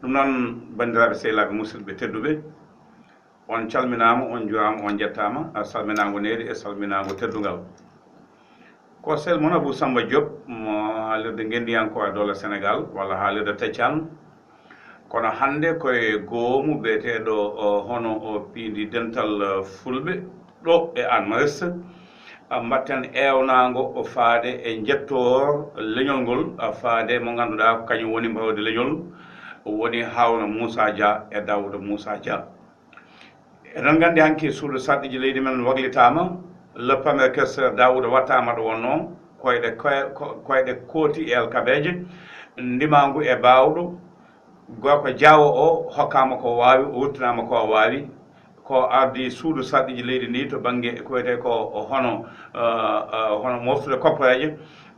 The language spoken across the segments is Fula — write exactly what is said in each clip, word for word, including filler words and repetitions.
Ɗum noon, banndiraaɓe sehilaaɓe musidɓe tedduɓe, on calminaama, on njuuraama, on njettaama, a salminaango needi e salminaango teddungal. Ko sel mon Abou Samba Diop, mo haalirde ngenndiyankooɓe doole Senegaal, walla haalirde Teccan. Kono hannde koye goomu biyeteeɗo, o, hono o piindi dental, eh, Fulɓe, ɗo e Anmaris, a mbatten eewnaango o faade e njettoor leñol ngol, a faade mo ngannduɗaa ko kañum woni mbaawdi leñol, woni Haawna Muusa Dia e Daawuda Muusa Dia. Eɗen nganndi hanki suudu sarɗiiji leydi men waklitaama, le premier questeur Daawuda wattaama ɗo wonnoo, koyɗe, koy-, ko-, koyɗe kooti e alkabeeje, ndimaangu e baawɗo, gorko jaawo o hokkaama ko waawi, o ruttinaama ko waawi, ko ardii suudu sarɗiiji leydi ndi to bannge ko wiyetee ko hono, eh, eh, hono moftude kopporeeje,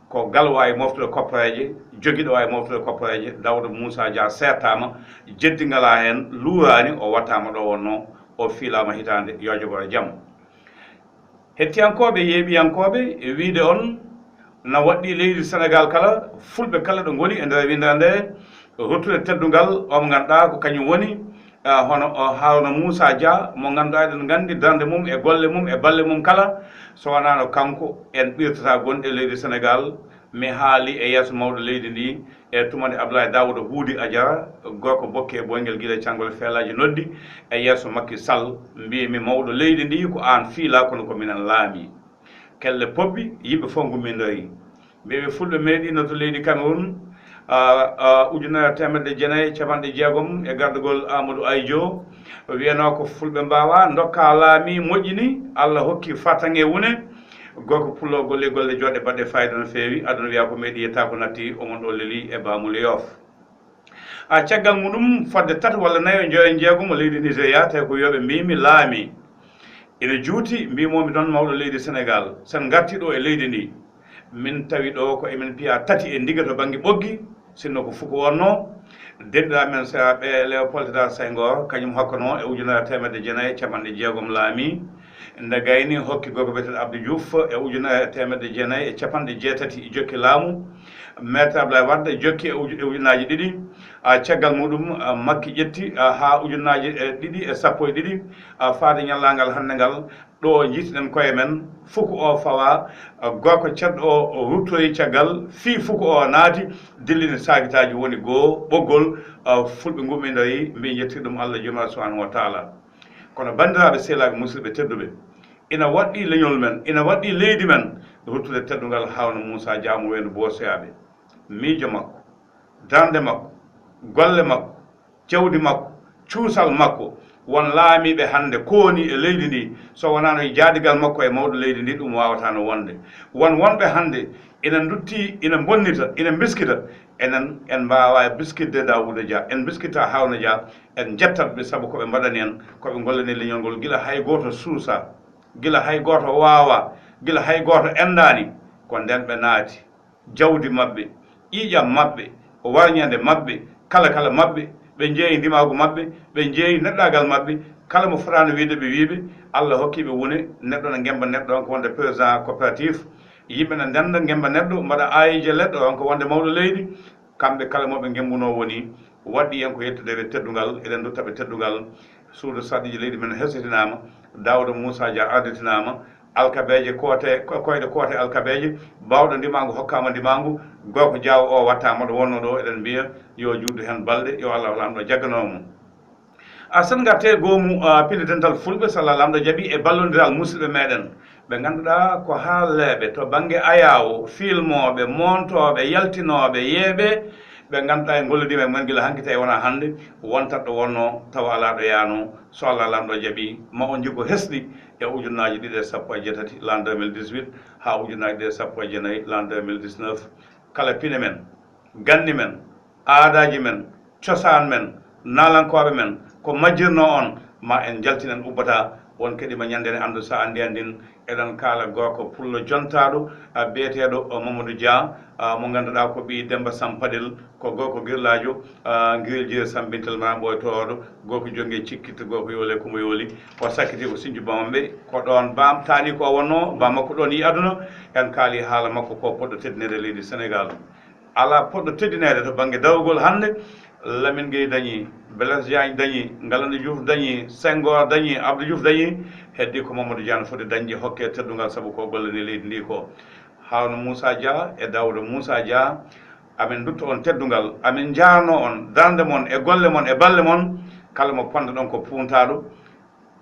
ko gal waawi moftude kopporeeje, jogiiɗo waawi moftude kopporeeje, Daawuda Muusa Dia seettaama, jeddi ngalaa heen, luuraani, o wattaama ɗo wonnoo, o fiilaama hitaande, yo jogoro jam. Hettiyankooɓe, yeeɓiyankooɓe, e wiyde on, na waɗɗii leydi Senegaal kala, Fulɓe kala ɗo ngoni e nder winndere nde, ruttude teddungal o mo ngannduɗaa ko kañum woni, eh, hono o Haawna Muusa Dia, mo ngannduɗaa eɗen nganndi darnde mum e golle mum e balle mum kala, so wonaano kanko en ɓirtata gonɗe leydi Senegaal. Mi haali e yeeso mawɗo leydi ndi, e tuma nde Abdoulaye Daouda Huudi Ajara, gorko bokke e boyngel gila cangol feelaaji noddi, e yeeso Macky Sall, mbiimi mawɗo leydi ndi ko aan fiilaa kono ko minen laami. Kelle pobbi, yimɓe fof ngummindoyi. Mbiimi Fulɓe meeɗiino to leydi Cameroun, ah, ah, ujunere e teemedde jeenayi e capanɗe jeegom e gardagol Amadou Ahidjo, wiyanoo ko Fulɓe mbaawaa ndokkaa laami moƴƴini, Allah hokki fartaŋŋe wune, gorko pullo golli golle jooɗɗe baɗɗe faayiida no feewi, aduna wiyaa ko meeɗi yettaa ko natti, omon ɗo leli e Bamule Yoff. A caggal muɗum fodde tati walla nayo njoyo njeegomo leydi Nigeria, tawi ko wiyoɓe mbiimi laami ina juuti, mbimomi noon mawɗo leydi Senegal, sen garti ɗo e leydi ndi, min tawi ɗo ko emin piya tati e ndiga to bangge ɓoggi, sinno ko fuko wonno. Denɗiraɓe men seeɗa ɓe Léopold Sédar Senghor, kañum hokkano e ujunere teemedde jeenayi e capanɗe jeegom laami. Nde gayni hokki gorko biyeteeɗo Abdou Diouf e ujunere e teemedde jeenayi e capanɗe jeetati jokki laamu. Maître Abdoulaye Wade jokki e uju-, e ujunnaaji ɗiɗi. A caggal muɗum, a Makki ƴetti, a haa ujunnaaji e ɗiɗi e sappo e ɗiɗi, a faade ñallaagal hannde ngal, ɗo njiitiɗen koye men, fuku o fawa, a gorko ceɗɗo o, o ruttoyi caggal, fii fuku o naati, dillini saakitaaji woni goo ɓoggol, a Fulɓe ngummindoyi, mbi njetti ɗum Allah Joomiraaɗo Subhaanahu wa Taala. Kono banndiraaɓe sehilaaɓe musidɓe tedduɓe, ina waɗɗii leñol men, ina waɗɗii leydi men, ruttude teddungal Haawna Muusa Dia mo Weendu Boosoyaaɓe. Miijo makko, darnde makko, golle makko, jawdi makko, cuusal makko, won laamiiɓe hannde kooni e leydi ndi, so wonaano e jaadigal makko e mawɗo leydi ndi, ɗum waawataano wonde. Won wonɓe hannde ina ndutti, ina mbonnita, ina mbiskita, enen en mbaawaa biskitde Daawuda Dia, en mbiskitta Haawna Dia, en njettat ɓe sabu ko ɓe mbaɗani en, ko ɓe ngollani leñol ngol gila hay gooto suusaa, gila hay gooto waawaa, gila hay gooto enndaani, ko ndeen ɓe naati. Jawdi maɓɓe, ƴiiƴam maɓɓe, warñeende maɓɓe, kala kala maɓɓe, ɓe njeeyi ndimaagu maɓɓe, ɓe njeeyi neɗɗaagal maɓɓe, kala mo fotaano wiyde ɓe wii ɓe, Allah hokki ɓe wune, neɗɗo ne ngemba neɗɗo on ko wonde président coopérative, yimɓe ne ndennda ngemba neɗɗo, mbaɗa aayeeje leɗɗo on ko wonde mawɗo leydi, kamɓe kala mo ɓe ngembunoo woni, waɗɗii en ko yettude ɓe teddungal, eɗen ndutta ɓe teddungal, suudu sarɗiiji leydi men hesitinaama, Daawda Muusa Dia arditinaama, alkabeeje koote, ko-, koyɗe koote alkabeeje, baawɗo ndimaangu hokkaama ndimaangu, gorko Jaawo o wattaama ɗo wonnoo ɗo, eɗen mbiya yo juutdu heen balɗe, yo Allah Laamɗo jagganoo mo. A sen ngartee goomu, a, piindi dental Fulɓe, so Allah Laamɗo jaɓii, e ballondiral musidɓe meɗen, ɓe ngannduɗaa ko haalleeɓe to bannge ayaawo, filmooɓe, moontooɓe, yaltinooɓe, yeeɓe, ɓe ngannduɗaa en ngollodiima e mumen gila hanki tawi wonaa hannde, wontat ɗo wonnoo, tawa alaa ɗo yaanoo, so Allah Laamɗo jaɓii, ma on njigo hesɗi e ujunnaaji ɗiɗi e sappo e jeetati, l'an deux mille dix-huit, haa ujunnaaji ɗiɗi e sappo e jeenayi, l'an deux mille dix-neuf. Kala pine men, ganni men, aadaaji men, cosaan men, naalankooɓe men, ko majjirnoo on, ma en njaltin en ubbata, won keɗima ñande ne anndu so anndi anndin, eɗen kaala gorko pullo jontaaɗo, a, biyeteeɗo, o, Mamadou Dia, a, mo ngannduɗaa ko ɓii Demmba Sampaɗel, ko gorko girlaajo, a, ngirjiri sambintel ma ɓooytooɗo, gorko jonnge cikkitte, gorko yoole ko mo yooli, o sakkiti ko sinju bamamɓe, ko ɗoon bam taani ko o wonnoo, bam makko ɗoon yi aduna, en kaali haala makko ko poɗɗo teddineede leydi Senegaal. Alaa poɗɗo teddineede to bannge dawrugol hannde, Lamine Gueye dañi, Blaise Diagne dañi, Ngalandou Diouf dañi, Senghor dañi, Abdou Diouf dañi, heddi ko Mamadou Dia no foti dañde, hokke teddungal, sabu ko golle ni leydi ndi ko. Harouna Moussa Dia e Daouda Moussa Dia, amin dutto on teddungal, amin jaarno on darnde mon e golle mon e balle mon, kala mo ponnoɗon ko puuntaaɗo,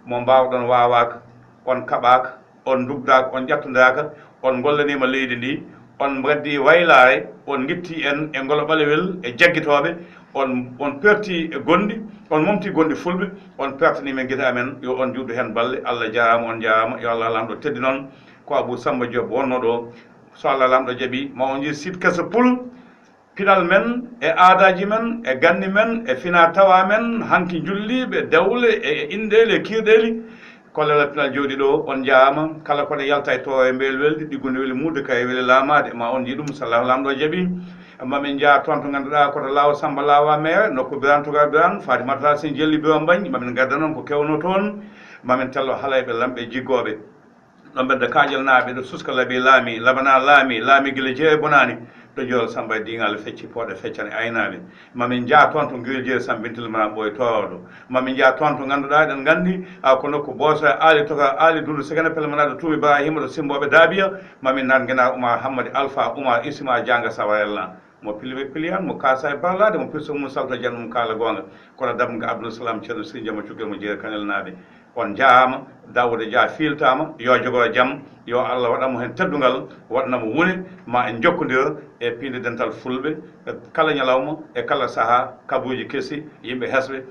mo mbaawɗon waawaaka, on kaɓaaka, on ndugdaaka, on ƴattondiraaka, on ngollaniima leydi ndi, on mbaɗdi waylaare, on ngitti en e ngolo ɓalewel e jaggitooɓe, on, on perti e gonɗi, on momti gonɗi fulɓe, on pertani men gite amen, yo on njuutnu heen balle. Allah jaaraama, on jaaraama, yo Allah laamɗo teddi noon. Ko Abou Samba Diop wonnoo ɗo, so Allah laamɗo jaɓi, ma on njiɗ site Kese Pul. Pinal men, e aadaaji men, e ganni men, e fina tawa men, hanki njulliiɓe, dewle, e inɗeeli, e kiirɗeeli. Ko leela pinal jooɗi ɗo, on njaaraama. Kala koɗo yalta e toowe mbeel weldi, ɗiggunde weli muudde, kaye weli laamaade, ma on njiɗ ɗum, so Allah laamɗo jaɓi. Ma min njaa toon to ngannduɗaa ko to Laawo Samba Laawa Meere, nokku Birane Tuga Birane, Fatimata Tall Sine Jelli Birame Mbañ, ma min ngadda noon ko kewno toon, ma min tello halayɓe, lamɓe, jiggooɓe. Ɗo mbedda Kaaƴel naaɓe, ɗo Suska Labi laami, Labana laami, laami gila jeere bonaani, ɗo Jool Samba e Diŋal fecci pooɗe feccani aynaaɓe. Ma min njaa toon to Ngirjee Sambintel Mara Ɓooy Tooroodo. Ma min njaa toon to ngannduɗaa, eɗen nganndi, a, ko nokku Booso e Aali Toka, Aali Duudu Segene Pelmanaaɗo Tuumi Ibrahima ɗo Simbooɓe Daabiya. Ma min naat Ngenaar Umar Hammadi Alfa Umar Isima Jaanga Sawarella. Mo piliɓe piliyan, mo kaasa e barlaade, mo pirso mum salto jan mum kaala goonga. Kono damga Abdul Salam Ceerno Siri Jama Cukkel mo Jeere Kanel naaɓe. On njaaraama, Daawuda Dia fiiltaama, yo jogo jam, yo Allah waɗan mo heen teddungal, waɗana mo wune, ma en njokkondira e piinde dental fulɓe, e kala ñalawma, e kala sahaa, kabuuji kesi, yimɓe hesɓe,